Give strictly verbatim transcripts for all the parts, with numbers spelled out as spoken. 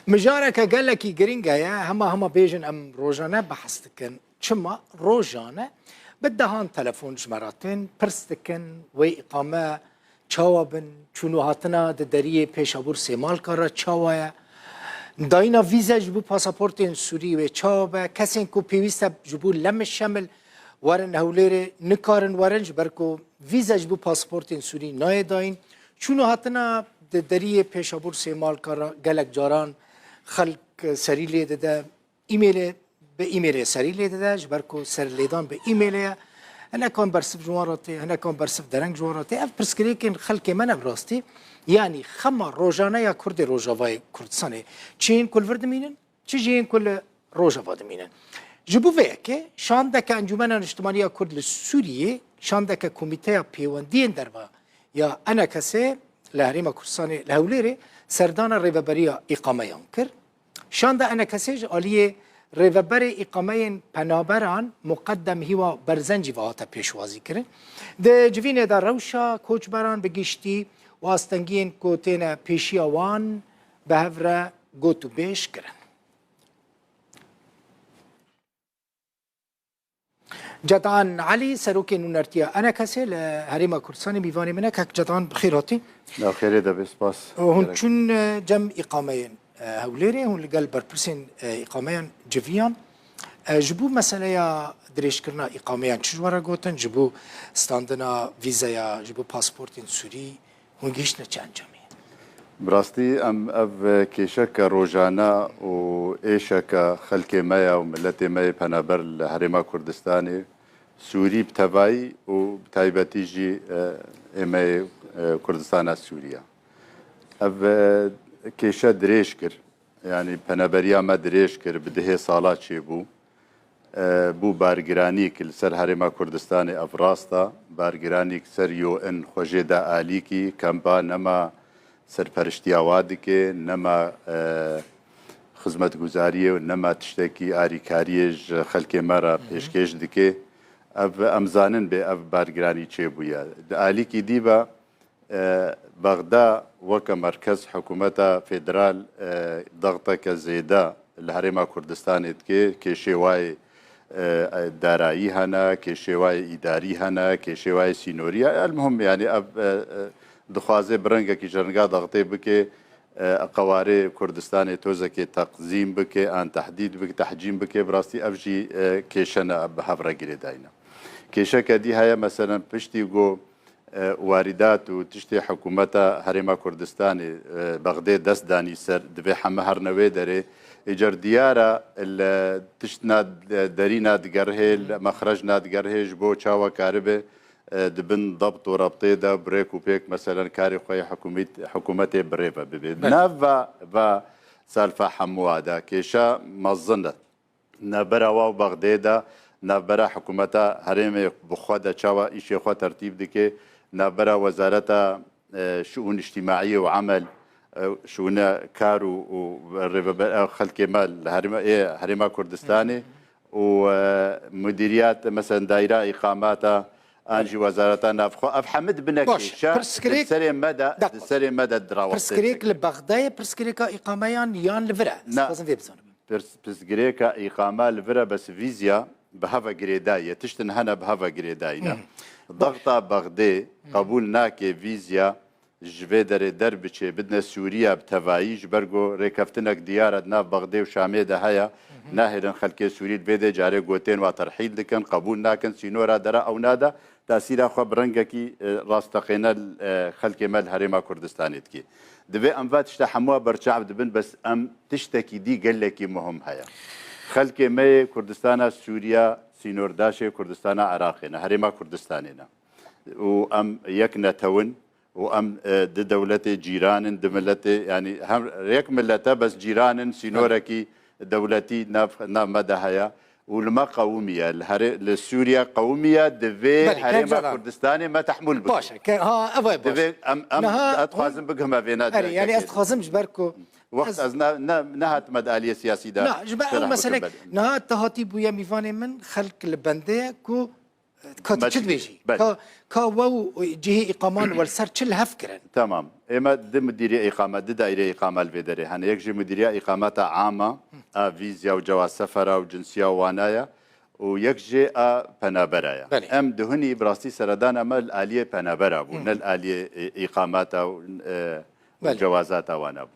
Mijareke gelekî girîng heye, hema hema bêjin em rojane behs dikin. Çima? Rojane bi dehan telefon ji me re tên, pirs dikin, wê îqame çawa bin, çûn û hatina di deriyê Pêşabûr Sêmalka re çawa ye, dayîna vîze ji bo pasaportên Sûrî wê çawa be, kesên ku pêwîst e ji bo Lemişemil werin Hewlêrê, nikarin werin, ji ber ku vîze ji bo pasaportên Sûrî nayê dayîn. Çûn û hatina di deriyê Pêşabûr Sêmalka re gelek caran xelk serî lê dide, îmêlê, bi îmêlê serî lê dide, ji ber ku serlêdan bi îmêlê ye. Hinekan bersiv ji wan re tê, hinekan bersiv dereng ji wan re tê. Ev pirsgirêkên xelkê me ne bi rastî. Yanî xema rojane ya Kurdê Rojavayê Kurdistanê, çi yên ku li vir dimînin, çi jî yên ku li Rojava dimînin. Ji bo vê yekê şandeke Encûmena Niştimanî ya Kurd li Sûriyê, şandeke Komîteya Pêwendiyên Derve ya E N K S'ê li Herêma Kurdistanê li Hewlêrê serdana rêveberiya îqameyan kir. Şanda E N K S'ê ji aliyê Rêveberê Îqameyên Penaberan Muqeddem Hîwa Berzencî ve hate pêşwazî kirin. Di civînê de rewşa koçberan bi giştî û astengiyên ku têne pêşiya wan bi hev re gotûbêj kirin. Cedan Elî, serokê nûnertiya E N K S'ê li Herêma Kurdistanê, mîvanê min e. Kek Cedan, bi xêr hatî. Ya xêrê de be, spas. Hûn çûn, e, cem îqameyên, e, Hewlêrê, hûn li gel berpirsên, e, îqameyan civiyan. E, ji bo meseleya dirêjkirina îqameyan çi ji we re gotin? Ji bo standina vîzeya, ji bo pasportên Sûrî, hûn gihiştine çi encamê? Bi rastî em ev kêşeke rojane û êşeke xelkê me ye û miletê me yê penaber li Herêma Kurdistanê, Sûrî bi tevayî û bi taybetî jî, e, ê me yê, e, Kurdistana Sûriye. Ev, e, kêşe dirêj kir, yanî penaberiya me dirêj kir, bi dihê sala çêbû. E, bû bargiranîk li ser Herêma Kurdistanê, ev rast e. Bargiranîk ser U N xwe jê de alîkî, kempa nema serperiştiya wa dike, nema, e, xizmetguzariyê û nema tiştekî arîkariyê ji xelkê me re pêşkêş dike. Ev, em zanin bê ev bargiranî çêbûye. Di alîkî dî ve, E, Bexda weke merkez hikûmeta federal, e, dexteke zêde li Herêma Kurdistanê dike, kêşê wayê, e, darayî hene, kêşê wayê îdarî hene, kêşê wayê sînorî ye. Elmuhim, yanî ev, e, e, dixwaze bi rengekî ji ringa dextê bike, e, qewarê Kurdistanê tozekê teqzîm bike, an tehdîd bike, tehcîm bike, bi rastî ev jî, e, kêşe ne bi hev re girêdayî ne. Kêşeke dî heye, meselen piştî ku e, warîdat û tiştê hikûmeta Herêma Kurdistanê, e, Bexdê dest danî ser, divê heme herine wê derê. Îcar diyar e, li tişt na, e, derî nadigerihe, li mexrec nadigerihe, ji bo çawa karibe, e, di bin debt û rebtê de, bi rêk û pêk, meselen, karê xwe yê hikûmît-, hikûmetê bi rê ve bibe. Belê. Nav va, va salfa hemûa de kêşa mezin e. Navbera wa û Bexdê de, navbera hikûmeta herêmê bi xwe de çawa îşê xwe tertîb dike, navbera Wezareta, e, Şiûn Îctîmaiyê û Emel, e, Şiûne Kar û, û Rêveber, e, xelkê me li herêma, ê Herêma Kurdistanê û, e, Mudîriyet, mesela Daîra Îqamata, an jî Wezareta Navxwe, ev hemî dibine kêşe, di serê me de, di serê me de dirawestê. Pirsgirêk li Bexdayê, pirsgirêka îqameyan yan li vir e? Ez dixwazim vê bizanim. Pirs-, pirsgirêka îqame li vir e, bes vîzya bi hev e girêdayî ye. Tiştin hene bi hev e girêdayî ne. Dexta Bexdê qebûl nake vîzya ji vê derê derbiçe, bidine Sûriye bi tevayî, ji ber ku rêkeftinek diyar e di nav Bexdê û Şamê de heye. Nahêlin xelkê Sûrî li vê dê carê gotên wa terhîl dikin, qebûl nakin, sînora dere ew nade. Tesîra xwe bi rengekî, e, rasteqîne, e, xelkê me li Herêma Kurdistanê dike. Divê em va tişta hemûa berçav dibin, bes em tiştekî dî gelekî muhim heye. Xelkê me yê Kurdistana Sûriya, sînordaşê Kurdistana Iraqê ne, Herêma Kurdistanê ne. Û em yek netew in û em, e, di dewletê cîran in, di miletê, yanî hem yek milet e, bes cîran in, sînorekî dewletî nav, nav me de heye û li me qewimiye, li herê-, li Sûriye qewimiye, divê Herêma Kurdistanê me tehmûl bike. Baş e, ke-, ha, ev e baş. Divê em, em, ez dixwazim bigihme vêna. Erê, yanî ez dixwazim ji ber ku wext ez ne, ne, nehatime di aliyê siyasî de. Na, ji ber ew mesele, niha te hatî bûye mîvanê min, xelk li bendê ye ku Ka tu çi dibêjî? Belê. Ka, ka we û cihê îqaman we li ser çi li hev kirin? Tamam. Ême di mudirî îqame, di daîrê îqame li vê derê hene. Yek jî mudiriya îqameta ama a vîzya û cewaz sefera û cinsiya û wana ye. Û yek jê a penabera ye. Belê. Em duhunî bi rastî seredana me li aliyê penabera bû, ne li aliyê, e, îqamata û, e, û Belê. cewazata wana bû.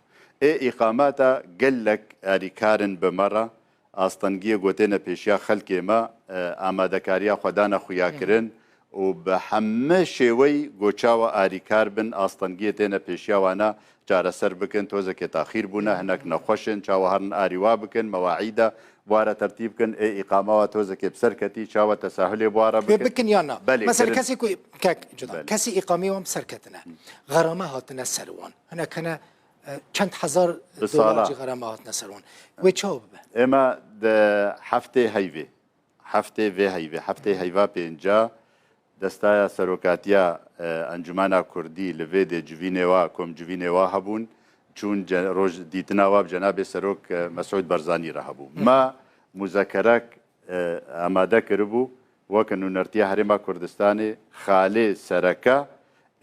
Ê îqamata gelek alîkar in bi me re, astengiyê gotêne pêşiya xelkê me, e, amadekariya xwe dane xuyakirin û bi heme şêweyî go çawa alîkar bin, astengiyê têne pêşiya wana çareser bikin, tozekê taxîr bûne, hinek nexweş in, çawa herin arî wa bikin, mewaîda ware tertîb bikin, ê îqama wa tozekê bi ser ketî, çawa tesahulê bi ware Wê bikin. bikin ya na? Belê, Mesela kirin. kesê ku, kek cuda, Belê. kesê îqamê wan bi ser ketine, xerame hatine ser wan. Hinek hene, e, çend hezar Bi dolar sala. jî xerame hatine ser wan. Wê çawa bibe? Ême di heftê heyvê, heftê vê heyvê, heftê heyva pênca, destaya serokatiya, e, Encumena Kurdî li vê dê civînê wa, kom civînê wa hebûn, çûn ce-, roj dîtina wa bi Cenabê Serok, e, Mesûd Barzanî re hebû. Me muzekerek, e, amade kiribû, weke nûnertiya Herêma Kurdistanê, xalê sereke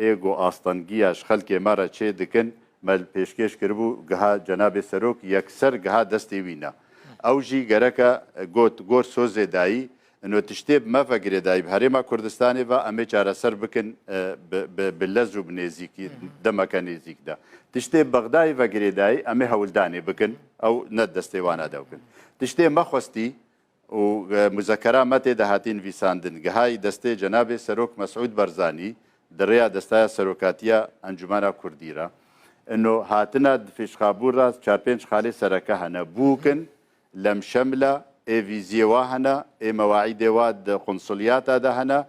ê ku astengiya ji xelkê me re çê dikin, me li pêşkêş kiribû, giha Cenabê Serok yekser giha destê wî ne. Ew jî gereke got, gor sozê dayî, ino tiştê bi me ve girêdayî, bi Herêma Kurdistanê ve em ê çareser bikin, e, bi, bi, bi lez û bi nêzîkî, demeke nêzîk de. Tiştê Bexdayê ve girêdayî, em ê hewldanê bikin, ew ne destê wana de bikin. Tiştê me xwestî, û, e, muzekera me tê de hatî nivîsandin. Gihayî destê Cenabê Serok Mesûd Barzanî di rêya destaya serokatiya Encumena Kurdî re. Ino hatina di Fêşxabûr re çar pênc xalê sereke hene. Bûkin, Lemşemla, ê vîziyê wa hene, ê mewaîdê wa di qunsuliyata de hene.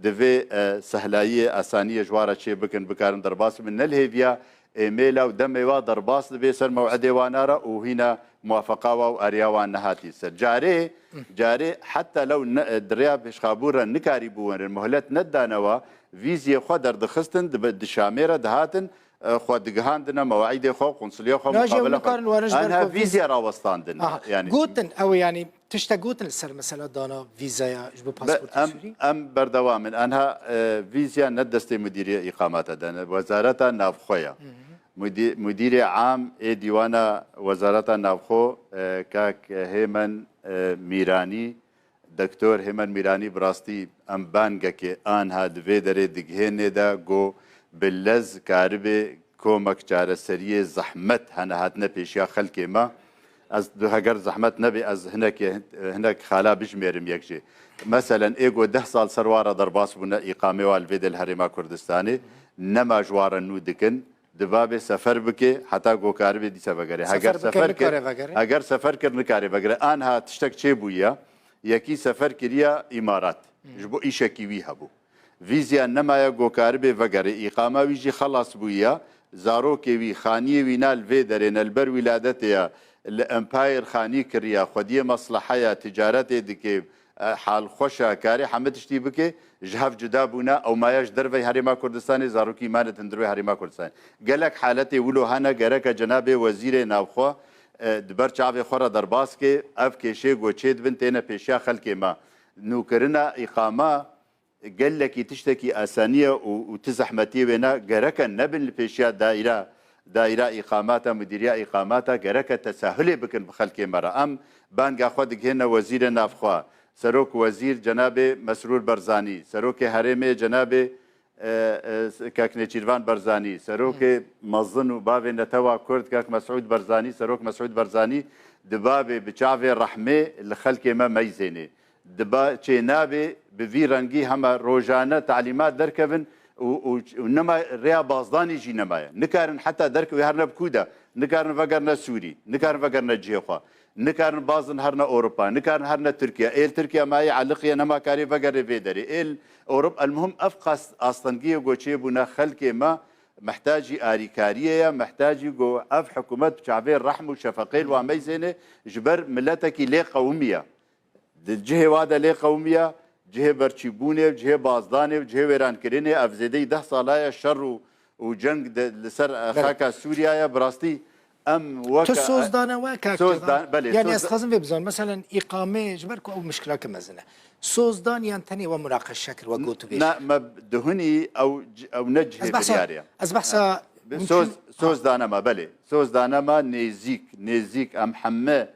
Divê, e, sehlayiyê, asaniyê ji wa re çê bikin, bikarin derbas bin. Ne li hêviya êmêla û demê wa derbas dibe ser mew'idê wana re û hîna muwafeqa wa û ariya wan nehatî ser. Carê, carê heta lew ne, di rêya pêşxabû re nikarî biwêrin, muhlet nedane wa, vîziyê xwe derdixistin, di, di Şamê re dihatin, e, xwe digihandine mew'idê xwe, qunsuliya xwe, Naji ew muqabele xwe. nikarin werin ji ber Anha xwe vîz- vîzya rawestandin. Aha. Yani Gotin, ew yani tiştek gotin li ser mesela dana vîzaya ji bo Be-, pasportê em, Sûrî? em berdewam in. Anha, e, vîzya ne destê Mudîriye Îqamata de ne. Wezareta Navxwe ya. Hı hı. Mudî-, Mudîrê Am ê Dîwana Wezareta Navxwe, e, kak Hêmen, e, Mîranî, Doktor Hêmen Mîranî bi rastî em bangekê anha di vê derê digihênê de ku bi lez karibe komek çareseriyê zehmet hene hatine pêşiya xelkê me. Ez du heger zehmet nebe, ez hinekê, hinek xala bijmêrim yek jê. Meselen, ê ku deh sal ser wa re derbas bûne, îqamê wa li vê de li Herêma Kurdistanê, nema ji wa re nû dikin, dibabe sefer bike, heta ku karibe dîsa vegere. Sefer Heger bike, sefer kir, nikare vegere. Heger sefer kir, nikare vegere. Anha tiştek çêbûye, yekî sefer kiriya Îmarat. Ji bo îşekî wî hebû. Vîzya nemaye ku karibê vegere. Îqama wî jî xelas bûye. Zarokê wî, xaniyê wî ne li vê derê ne li ber wîladetê ye. Li Empire xanî kiriye, xwediyê mesleheya, ticaretê dike, e, hal xweş e, karê hemî tiştî bike, ji hev cuda bûne, ew maye ji dervey Herêma Kurdistanê, zarokî mane di hundirvê Herêma Kurdistanê. Gelek haletê wilo hene, gereke cenabê wezîrê navxwe, e, di ber çavê xwe re derbas ke, ev kêşê ku çê dibin têne pêşiya xelkê me. Nûkirina îqama gelekî tiştekî asanî ye û, û ti zehmetiyê wê ne, gereke nebin li pêşiya daîra, daîra îqamata, mudîriya îqamata, gereke tesahulê bikin bi xelkê me re. Em banga xwe digihêne wezîrê navxwe, serok wezîr cenabê Mesrûr Barzanî, serokê herêmê cenabê, e, e, kak Nêçîrvan Barzanî, serokê mezin û bavê netewa Kurd kak Mesûd Barzanî, serok Mesûd Barzanî dibabê bi çavê rehmê li xelkê me meyzênê. Diba çênabê bi vî rengî hema rojane talîmat derkevin û, û, û nema rêya bazdanê jî nemaye. Nikarin heta derkevê herne bi kû de. Nikarin vegerine Sûrî. Nikarin vegerine cihê xwe. Nikarin bazin herne Ewropa. Nikarin herne Tirkiye. Êl Tirkiye mayê eliqiye nema karê vegerê vê derê. Êl Ewropa, elmuhim ev qas astengiyê ku çêbûne xelkê me mihtacî arîkariyê ye, mihtacî ku ev hikûmet bi çavê rehm û şefeqê li wan meyzêne ji ber miletekî lê qewimiye. Di cihê wa de lê qewimiya, cihê berçîbûnê, cihê bazdanê û cihê wêrankirinê, ev zêdeyî deh sala ye şer û, û ceng de, li ser, e, Belê. xaka Sûriya ye. Bi rastî Em weke... Tu soz dane we kak Soz Cezan? dan, belê, Yani soz ez da- xwazim vê bizanim. Mesela îqame ji ber ku ew mişkilake mezin e. Soz dan yan tenê we munaqeşe kir, we got û bêj? Na, me duhunî ew c- ew ne cihê Ez behsa, biryarê ye. ez behsa Soz, soz dane me, belê. Soz dane me nêzîk, nêzîk em heme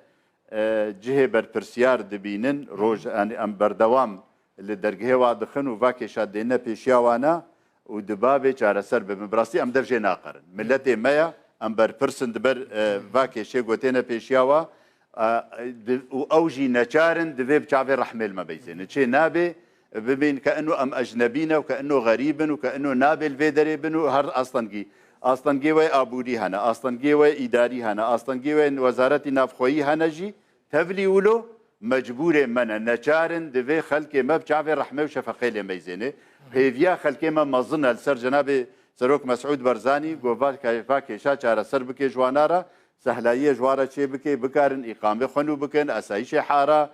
e, cihê berpirsiyar dibînin, roj, yani em berdewam li dergehê wa dixin û va kêşa dêne pêşiya wana û diba vê çareser bibin. Bi rastî em dev jê naqerin. Miletê me ye, em berpirs in di ber, e, va kêşê ku têne pêşiya wa, e, di- û ew jî neçar in, divê bi çavê rehmê li me beyzêne. Çê nabe, bibîn ke ino em ecnebî ne û ke ino xerîb in û ke ino nabe li vê derê bin û her astengî. Astengê we aborî hene, astengê we îdarî hene, astengê we wezaretî navxweyî hene jî, tevlî wilo mecbûrê me ne, neçar in, divê xelkê me bi çavê rehmê û şefeqê lê meyzêne. Hêviya xelkê me mezin e li ser cenabê Serok Mesûd Barzanî, ku va ke-, va kêşa çareser bike ji wana re, sehlayiyê ji wan re çê bike, bikarin îqamê xwe nû bikin, asayîşê hara,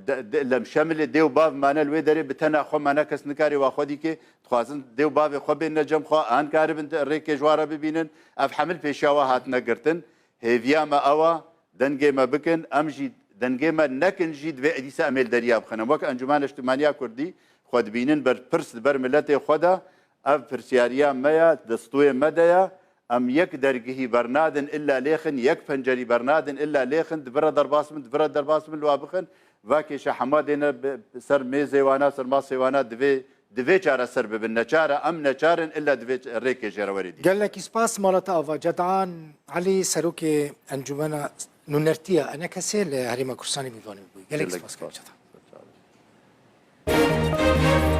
de, de, lemşemilê dê û bav mane li wê derê bi tena xwe mane kes nikare wa xwe dîke, dixwazin dê û bavê xwe bênine cem xwe, an karibin rêkê ji wan re bibînin, ev hemil pêşiya wa hatine girtin. Hêviya me ew e, dengê me bikin, em jî dengê me nekin jî divê dîsa em ê li deriya bixin. Em wek Encûmena Niştimaniya Kurdî xwe dibînin berpirs li ber miletê xwe de, ev pirsiyariya me ye, di stûyê me de ye. Em yek dergihî bernadin illa lêxin, yek pencerî bernadin illa lêxin, di vir re derbas bin, di vir re derbas bin, li wa bixin. Va kêşe hema dêne bi, bi ser mêzê wana, ser masê wana divê, divê çareser bibin. Neçar e, em neçar in, illa divê rêkê jê re werê dî. Gelekî spas, mala te ava. Cedan Elî, serokê Encûmena Nûnertiya Enekesê li Herêma Kurdistanê, mîvanê me bûyî. Gelekî Gelekî spas, kak spas. Cedan.